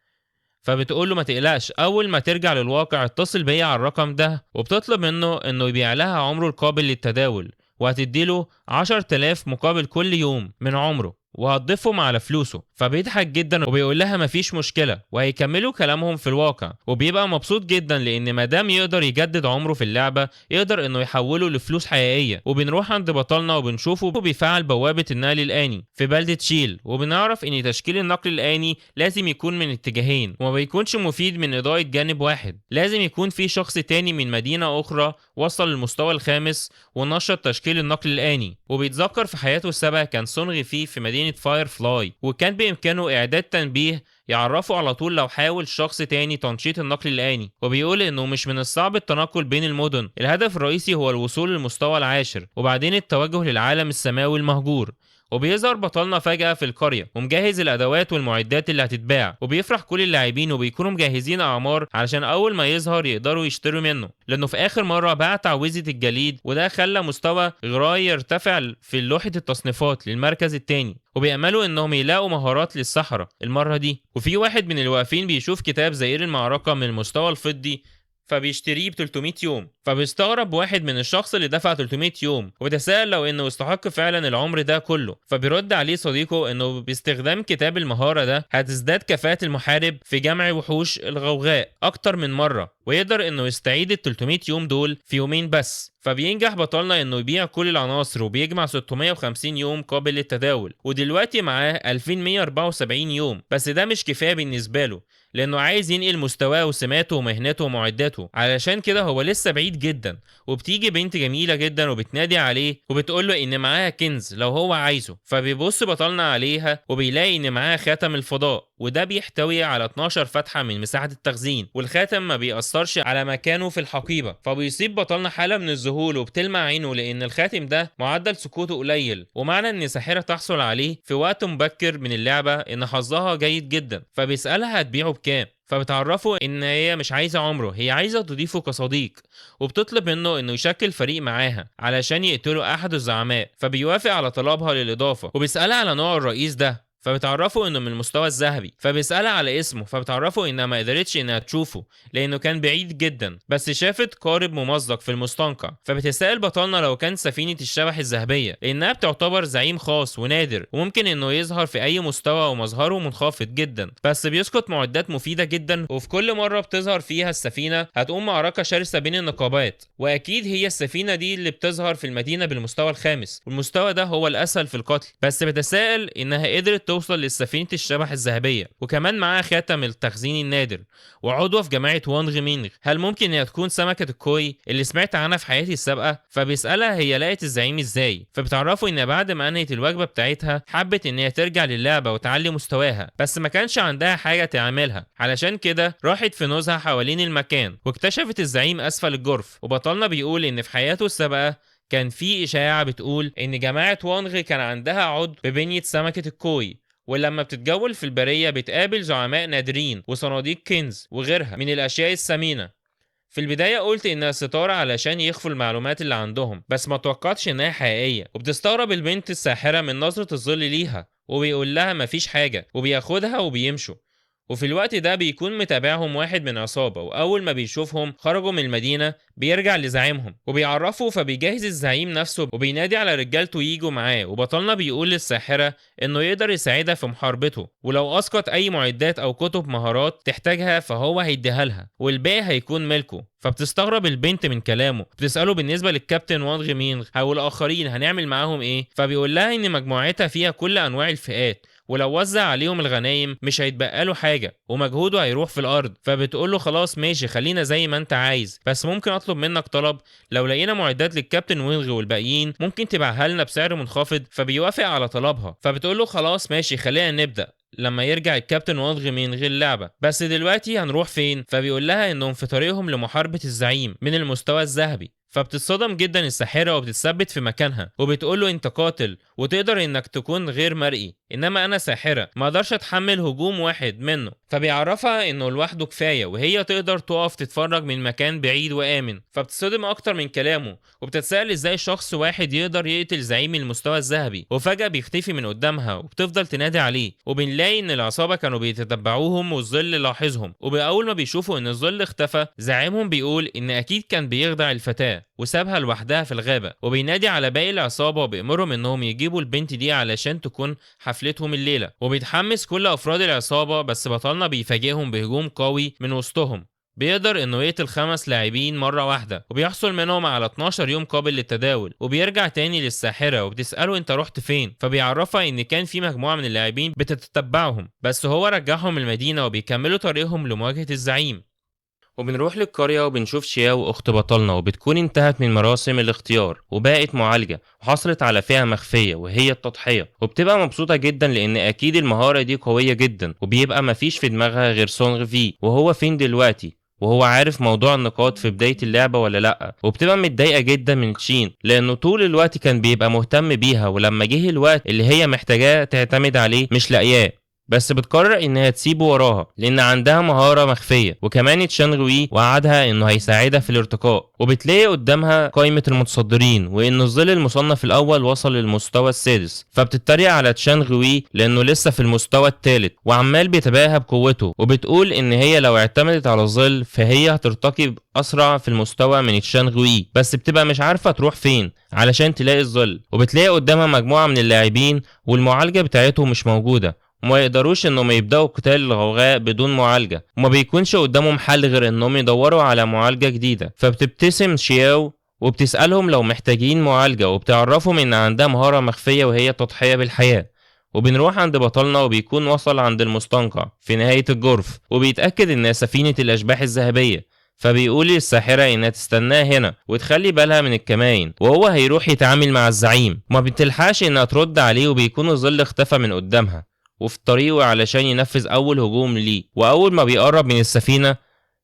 فبتقول له ما تقلقش، اول ما ترجع للواقع اتصل بيا على الرقم ده، وبتطلب منه انه يبيع لها عمره القابل للتداول، وهتديله 10,000 مقابل كل يوم من عمره. وهتضيفهم على فلوسه. فبيضحك جدا وبيقول لها مفيش مشكلة، وهيكملوا كلامهم في الواقع. وبيبقى مبسوط جدا لان مادام يقدر يجدد عمره في اللعبة يقدر انه يحوله لفلوس حقيقية. وبنروح عند بطلنا وبنشوفه بيفعل بوابة النقل الآني في بلدة شيل، وبنعرف ان تشكيل النقل الآني لازم يكون من اتجاهين وما بيكونش مفيد من إضاءة جانب واحد، لازم يكون في شخص تاني من مدينة أخرى وصل للمستوى الخامس ونشط تشكيل النقل الآني. وبيتذكر في حياته السابقة كان صنغ فيه في مدينة فاير فلاي، وكان بإمكانه إعداد تنبيه يعرفه على طول لو حاول شخص تاني تنشيط النقل الآني. وبيقول إنه مش من الصعب التنقل بين المدن، الهدف الرئيسي هو الوصول للمستوى العاشر وبعدين التوجه للعالم السماوي المهجور. وبيظهر بطلنا فجأة في القرية ومجهز الأدوات والمعدات اللي هتتباع، وبيفرح كل اللاعبين وبيكونوا مجهزين أعمار علشان أول ما يظهر يقدروا يشتروا منه، لأنه في آخر مرة باع تعويذة الجليد وده خلى مستوى غراي يرتفع في لوحة التصنيفات للمركز الثاني. وبيأملوا إنهم يلاقوا مهارات للسحرة المرة دي. وفي واحد من الواقفين بيشوف كتاب زئير المعركة من المستوى الفضي فبيشتريه ب 300 يوم، فبيستغرب واحد من الشخص اللي دفع 300 يوم وبيتساءل لو انه يستحق فعلا العمر ده كله. فبيرد عليه صديقه انه باستخدام كتاب المهارة ده هتزداد كفاءة المحارب في جمع وحوش الغوغاء اكتر من مرة، ويقدر انه يستعيد ال 300 يوم دول في يومين بس. فبينجح بطلنا انه يبيع كل العناصر وبيجمع 650 يوم قابل للتداول، ودلوقتي معاه 2174 يوم، بس ده مش كفاية بالنسبة له لانه عايز ينقل مستواه وسماته ومهنته ومعداته، علشان كده هو لسه بعيد جدا. وبتيجي بنت جميلة جدا وبتنادي عليه وبتقول له ان معاها كنز لو هو عايزه. فبيبص بطلنا عليها وبيلاقي ان معاها خاتم الفضاء، وده بيحتوي على 12 فتحه من مساحة التخزين، والخاتم ما بيأثرش على مكانه في الحقيبة. فبيصيب بطلنا حاله من الذهول وبتلمع عينه لان الخاتم ده معدل سقوطه قليل، ومعنى ان ساحرة تحصل عليه في وقت مبكر من اللعبة ان حظها جيد جدا. فبيسألها هتبيعه بكام، فبتعرفه ان هي مش عايزه عمره، هي عايزه تضيفه كصديق، وبتطلب منه انه يشكل فريق معاها علشان يقتلوا احد الزعماء. فبيوافق على طلبها للاضافه، وبيسألها على نوع الرئيس ده، فبتعرفه انه من المستوى الذهبي. فبيسألها على اسمه، فبتعرفه انها ما قدرتش انها تشوفه لانه كان بعيد جدا، بس شافت قارب ممزق في المستنقع. فبتسأل بطلنا لو كان سفينة الشبح الذهبية، لانها بتعتبر زعيم خاص ونادر وممكن انه يظهر في اي مستوى ومظهره منخفض جدا، بس بيسقط معدات مفيدة جدا، وفي كل مرة بتظهر فيها السفينة هتقوم معركة شرسة بين النقابات، واكيد هي السفينة دي اللي بتظهر في المدينة بالمستوى الخامس، والمستوى ده هو الاسهل في القتل. بس بتسأل انها قدرت توصل لسفينة الشبح الذهبية، وكمان معاها خاتم التخزين النادر، وعضوة في جماعة وانغ مينغ، هل ممكن انها تكون سمكة الكوي اللي سمعت عنها في حياتي السابقة؟ فبيسألها هي لقت الزعيم ازاي، فبتعرفوا ان بعد ما انهت الوجبة بتاعتها حبت ان هي ترجع للعبة وتعلي مستواها، بس ما كانش عندها حاجة تعملها، علشان كده راحت في نزهة حوالين المكان واكتشفت الزعيم اسفل الجرف. وبطلنا بيقول ان في حياته السابقة كان في إشاعة بتقول إن جماعة وانغ كان عندها عضو ببنية سمكة الكوي، ولما بتتجول في البرية بتقابل زعماء نادرين وصناديق كنز وغيرها من الأشياء الثمينة. في البداية قلت إنها ستارة علشان يخفوا المعلومات اللي عندهم، بس ما توقعتش إنها حقيقية. وبتستغرب البنت الساحرة من نظرة الظل ليها، وبيقول لها مفيش حاجة، وبياخدها وبيمشوا. وفي الوقت ده بيكون متابعهم واحد من عصابة، وأول ما بيشوفهم خرجوا من المدينة بيرجع لزعيمهم وبيعرفه. فبيجهز الزعيم نفسه وبينادي على رجالته ييجوا معاه. وبطلنا بيقول للساحرة إنه يقدر يساعدها في محاربته، ولو أسقط أي معدات أو كتب مهارات تحتاجها فهو هيديها لها، والباقي هيكون ملكه. فبتستغرب البنت من كلامه، بتسأله بالنسبة للكابتن وانغ مينغ أو الآخرين هنعمل معاهم إيه؟ فبيقول لها إن مجموعتها فيها كل أنواع الفئات، ولو وزع عليهم الغنايم مش هيتبقى له حاجة ومجهوده هيروح في الارض. فبتقول له خلاص ماشي، خلينا زي ما انت عايز، بس ممكن اطلب منك طلب، لو لقينا معدات للكابتن وينغ والباقيين ممكن تبيعها لنا بسعر منخفض. فبيوافق على طلبها، فبتقول له خلاص ماشي خلينا نبدا لما يرجع الكابتن وانغ من غير اللعبة، بس دلوقتي هنروح فين؟ فبيقول لها انهم في طريقهم لمحاربة الزعيم من المستوى الذهبي. فبتتصدم جدا الساحرة وبتتثبت في مكانها وبتقول له انت قاتل وتقدر انك تكون غير مرئي، انما انا ساحرة ما اقدرش اتحمل هجوم واحد منه. فبيعرفها انه لوحده كفاية وهي تقدر تقف تتفرج من مكان بعيد وامن. فبتصدم اكتر من كلامه وبتتساءل ازاي شخص واحد يقدر يقتل زعيم المستوى الذهبي، وفجاة بيختفي من قدامها وبتفضل تنادي عليه. وبنلاقي ان العصابة كانوا بيتتبعوهم والظل لاحظهم، وباول ما بيشوفوا ان الظل اختفى زعيمهم بيقول ان اكيد كان بيخدع الفتاة. وسابها لوحدها في الغابة، وبينادي على باقي العصابة وبيأمرهم انهم يجيبوا البنت دي علشان تكون حفلتهم الليلة. وبيتحمس كل افراد العصابة، بس بطلنا بيفاجئهم بهجوم قوي من وسطهم، بيقدر انه يقتل 5 لاعبين مرة واحدة، وبيحصل منهم على 12 يوم قابل للتداول. وبيرجع تاني للساحرة وبتسأله انت رحت فين، فبيعرفها ان كان في مجموعة من اللاعبين بتتبعهم، بس هو رجعهم المدينة وبيكملوا طريقهم لمواجهة الزعيم. وبنروح للقرية وبنشوف شياو أخت بطلنا، وبتكون انتهت من مراسم الاختيار وبقت معالجة وحصلت على فئة مخفية وهي التضحية، وبتبقى مبسوطة جدا لأن أكيد المهارة دي قوية جدا، وبيبقى مفيش في دماغها غير سونغ في وهو فين دلوقتي، وهو عارف موضوع النقاط في بداية اللعبة ولا لأ. وبتبقى متضايقة جدا من تشين لأنه طول الوقت كان بيبقى مهتم بيها، ولما جه الوقت اللي هي محتاجاه تعتمد عليه مش لاقياه، بس بتقرر انها تسيبه وراها لان عندها مهارة مخفية. وكمان تشانغوي وعدها انه هيساعدها في الارتقاء، وبتلاقي قدامها قائمة المتصدرين وان الظل المصنف الاول وصل للمستوى السادس، فبتتريق على تشانغوي لانه لسه في المستوى الثالث وعمال بيتباهى بقوته، وبتقول ان هي لو اعتمدت على الظل فهي هترتقي اسرع في المستوى من تشانغوي، بس بتبقى مش عارفة تروح فين علشان تلاقي الظل. وبتلاقي قدامها مجموعة من اللاعبين والمعالجة بتاعتهم مش موجودة، وما يقدروش انهم يبداوا قتال الغوغاء بدون معالجة، وما بيكونش قدامهم حل غير انهم يدوروا على معالجة جديدة. فبتبتسم شياو وبتسألهم لو محتاجين معالجة، وبتعرفهم ان عندها مهارة مخفية وهي التضحية بالحياة. وبنروح عند بطلنا وبيكون وصل عند المستنقع في نهاية الجرف، وبيتأكد انها سفينة الاشباح الذهبية، فبيقول للساحرة انها تستناه هنا وتخلي بالها من الكماين وهو هيروح يتعامل مع الزعيم. وما بتلحقش انها ترد عليه وبيكون الظل اختفى من قدامها وفي طريقه علشان ينفذ اول هجوم ليه. واول ما بيقرب من السفينة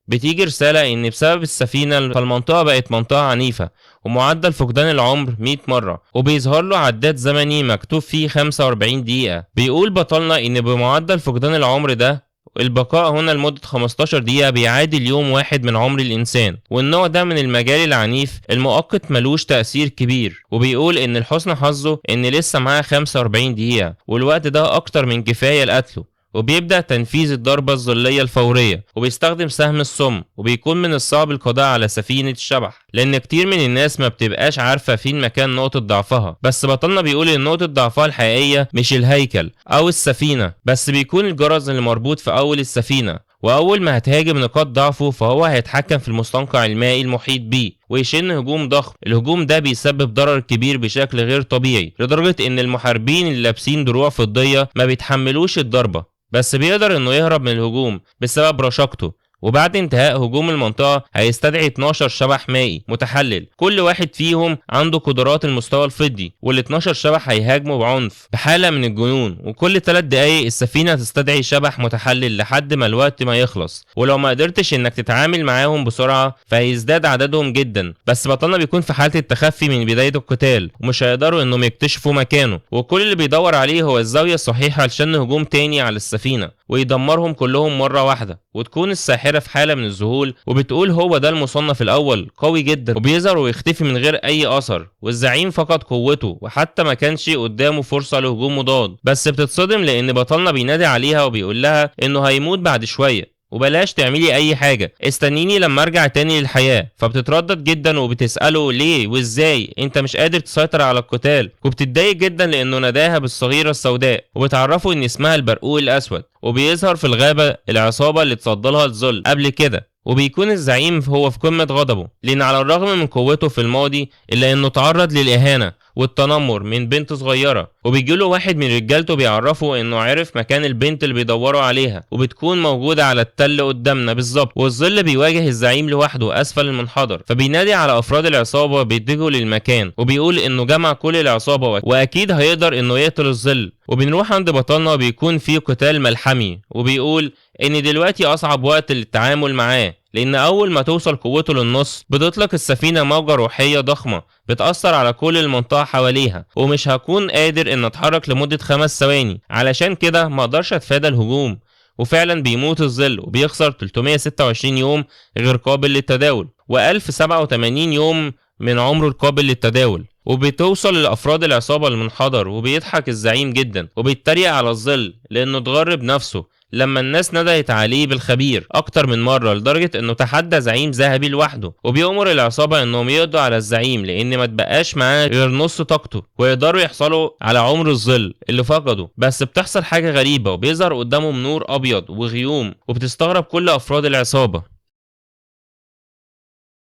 بتيجي رسالة ان بسبب السفينة فالمنطقة بقت منطقة عنيفة ومعدل فقدان العمر 100 مرة، وبيظهر له عداد زمني مكتوب فيه 45 دقيقة. بيقول بطلنا ان بمعدل فقدان العمر ده البقاء هنا لمدة 15 دقيقة بيعادل يوم واحد من عمر الإنسان، والنوع ده من المجال العنيف المؤقت ملوش تأثير كبير. وبيقول إن لحسن حظه إن لسه معاه 45 دقيقة والوقت ده أكتر من كفاية لقتله. وبيبدأ تنفيذ الضربة الظلية الفورية وبيستخدم سهم السم، وبيكون من الصعب القضاء على سفينة الشبح لأن كتير من الناس ما بتبقاش عارفة فين مكان نقطة ضعفها. بس بطلنا بيقول إن نقطة ضعفها الحقيقية مش الهيكل أو السفينة، بس بيكون الجرس اللي مربوط في أول السفينة، وأول ما هتهاجم نقاط ضعفه فهو هيتحكم في المستنقع المائي المحيط بيه ويشن هجوم ضخم. الهجوم ده بيسبب ضرر كبير بشكل غير طبيعي لدرجة إن المحاربين اللي لابسين دروع فضية ما بيتحملوش الضربة، بس بيقدر انه يهرب من الهجوم بسبب رشاقته. وبعد انتهاء هجوم المنطقة هيستدعي 12 شبح مائي متحلل، كل واحد فيهم عنده قدرات المستوى الفضي، وال 12 شبح هيهاجموا بعنف بحالة من الجنون، وكل 3 دقايق السفينة هتستدعي شبح متحلل لحد ما الوقت ما يخلص، ولو ما قدرتش انك تتعامل معاهم بسرعة فهيزداد عددهم جدا. بس بطلنا بيكون في حالة التخفي من بداية القتال ومش هيقدروا انهم يكتشفوا مكانه، وكل اللي بيدور عليه هو الزاوية الصحيحة لشن هجوم تاني على السفينة ويدمرهم كلهم مرة واحدة. وتكون الساحرة في حالة من الذهول وبتقول هو ده المصنف الأول، قوي جدا، وبيظهر ويختفي من غير أي أثر، والزعيم فقد قوته وحتى ما كانش قدامه فرصة لهجوم مضاد. بس بتتصدم لأن بطلنا بينادي عليها وبيقول لها إنه هيموت بعد شوية وبلاش تعملي اي حاجة، استنيني لما ارجع تاني للحياة. فبتتردد جدا وبتسأله ليه وازاي انت مش قادر تسيطر على القتال، وبتتضايق جدا لانه ناداها بالصغيرة السوداء وبتعرفه ان اسمها البرقوق الاسود. وبيظهر في الغابة العصابة اللي تصدلها الظل قبل كده، وبيكون الزعيم هو في قمة غضبه لان على الرغم من قوته في الماضي الا انه تعرض للإهانة والتنمر من بنت صغيرة. وبيجيله واحد من رجالته بيعرفه انه عرف مكان البنت اللي بيدوروا عليها وبتكون موجودة على التل قدامنا بالظبط. والظل بيواجه الزعيم لوحده اسفل المنحدر، فبينادي على افراد العصابة بيتجهوا للمكان وبيقول انه جمع كل العصابة واكيد هيقدر انه يقتل الظل. وبنروح عند بطلنا وبيكون في قتال ملحمي، وبيقول ان دلوقتي اصعب وقت للتعامل معاه لان اول ما توصل قوته للنص بتطلق السفينة موجة روحية ضخمة بتأثر على كل المنطقة حواليها، ومش هكون قادر ان اتحرك لمدة 5 ثواني، علشان كده ما اقدرش اتفادى الهجوم. وفعلا بيموت الظل وبيخسر 326 يوم غير قابل للتداول و1087 يوم من عمره القابل للتداول. وبتوصل لأفراد العصابة المنحدر وبيضحك الزعيم جدا وبيتريق على الظل لأنه اتغرب نفسه، لما الناس ندهت عليه بالخبير اكتر من مرة، لدرجة انه تحدى زعيم ذهبي لوحده، وبيأمر العصابة انهم يقضوا على الزعيم لان ما تبقاش معاه غير نص طاقته ويقدروا يحصلوا على عمر الظل اللي فقده. بس بتحصل حاجة غريبة وبيظهر قدامهم نور ابيض وغيوم، وبتستغرب كل افراد العصابة.